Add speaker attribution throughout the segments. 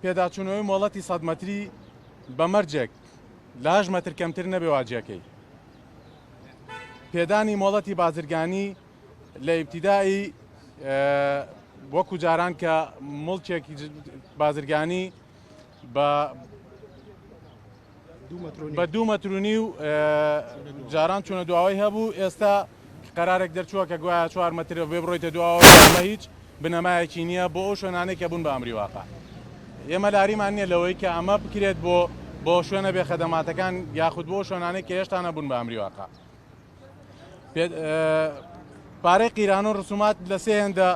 Speaker 1: پێداچوونەوەی مۆڵەتی سەد مەتری بە مەرجێک لە هەشت مەتر کەمتر نەبێ واجیەکەی. پێدانی مۆڵەتی بازرگانی لە ئیبتیدائی وەکو جاران کە موڵکێکی بازرگانی بە بە دوو مەتر و نیو جاران چوونە دواوەی هەبوو ئێستا قەرارێک دەرچووە کە گوایە چوار مەتر بێ بڕۆیتە دواوە ئەمە هیچ بنەمایەکی نییە بۆ ئەو شوێنانەی کە بوون بە ئەمری واقع ئێمە لاریمان نییە لەوەی کە ئەمە بکرێت بۆ بۆ شوێنە بێ خەدەماتەکان یاخود بۆ شوێنانەی کە هێشتا نەبوون بە ئەمری واقع پارەی قیران و ڕسومات لە سێ هێندە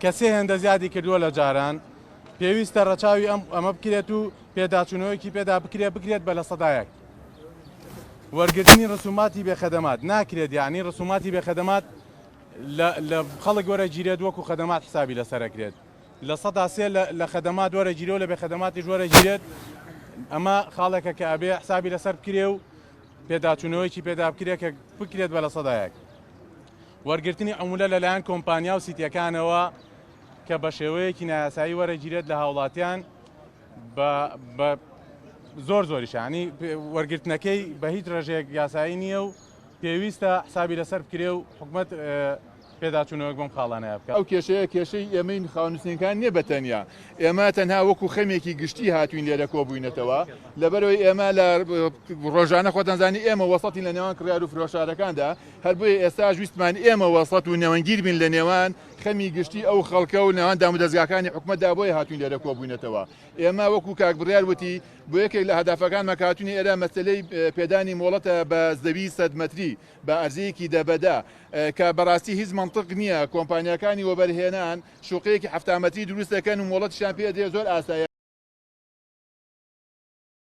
Speaker 1: کە سێ هێندە زیادی کردووە لە جاران پێویستە ڕەچاوی ئەم ئەمە بکرێت و پێداچوونەوەیەکی پێدا بکرێت بکرێت بە 1%. وەرگرتنی ڕسوماتی بێخەدەمات ناکرێت یعنی ڕسوماتی بێخەدەمات لە خەڵک وەرەگیرێت وەکو خەدەمات حسابی لەسەرەکرێت 3% لە خەدەمات وەرەگیرێ و لە بێخەدەماتیش وەرەگیرێت ئەمە خاڵێکە کە ئەبێ حسابی لەسەر بکرێ و پێداچوونەوەیەکی پێدا بکرێت کە بکرێت بە 1%. وەرگرتنی عمولە لەلایەن کۆمپانیا و سیتیەکانەوە کە بە شێوەیەکی نایاسایی وەرەگیرێت لە هاوڵاتیان بە زۆر زۆریشانی وەرگرتنەکەی بە هیچ ڕێژەیەک یاسایی نییە و پێویستە حسابی لەسەر بکرێ و حکومەت پێداچوونەوەک بەم خاڵانەیە بکات.
Speaker 2: ئەو کێشەیە کێشەی ئێمەی خاوەنووسینەکان نییە بە تەنیا، ئێمە تەنها وەکو خەمێکی گشتی هاتووین لێرە کۆبووینەتەوە، لەبەرئەوەی ئێمە لە ڕۆژانە خۆتان زانی ئێمە وەسەتین لە نێوان کڕیار و فرۆشارەکاندا، هەر بۆیە ئێستاش ویستمان ئێمە وەسەت و نێوەندگیر بین لە نێوان خەمی گشتی ئەو خەڵکە و نێوان دامودەزگاکانی حکومەتدا بۆیە هاتووین لێرە کۆبووینەتەوە. ئێمە وەکو کاک بڕیار وتی بۆ یەکێک لە ئەهدافەکانمان کە هاتووینە ئێرە مەسەلەی پێدانی مۆڵەتە بە زەوی سەد مەتری بە ئەرزەیەکی دە بە دە کە بەڕاستی هیچ مەنتق نییە کۆمپانیاکانی وەبەرهێنان شوقەیەکی 70 مەتری دروست دەکەن و مۆڵەتیشیان پێ دێ زۆر ئاسایە.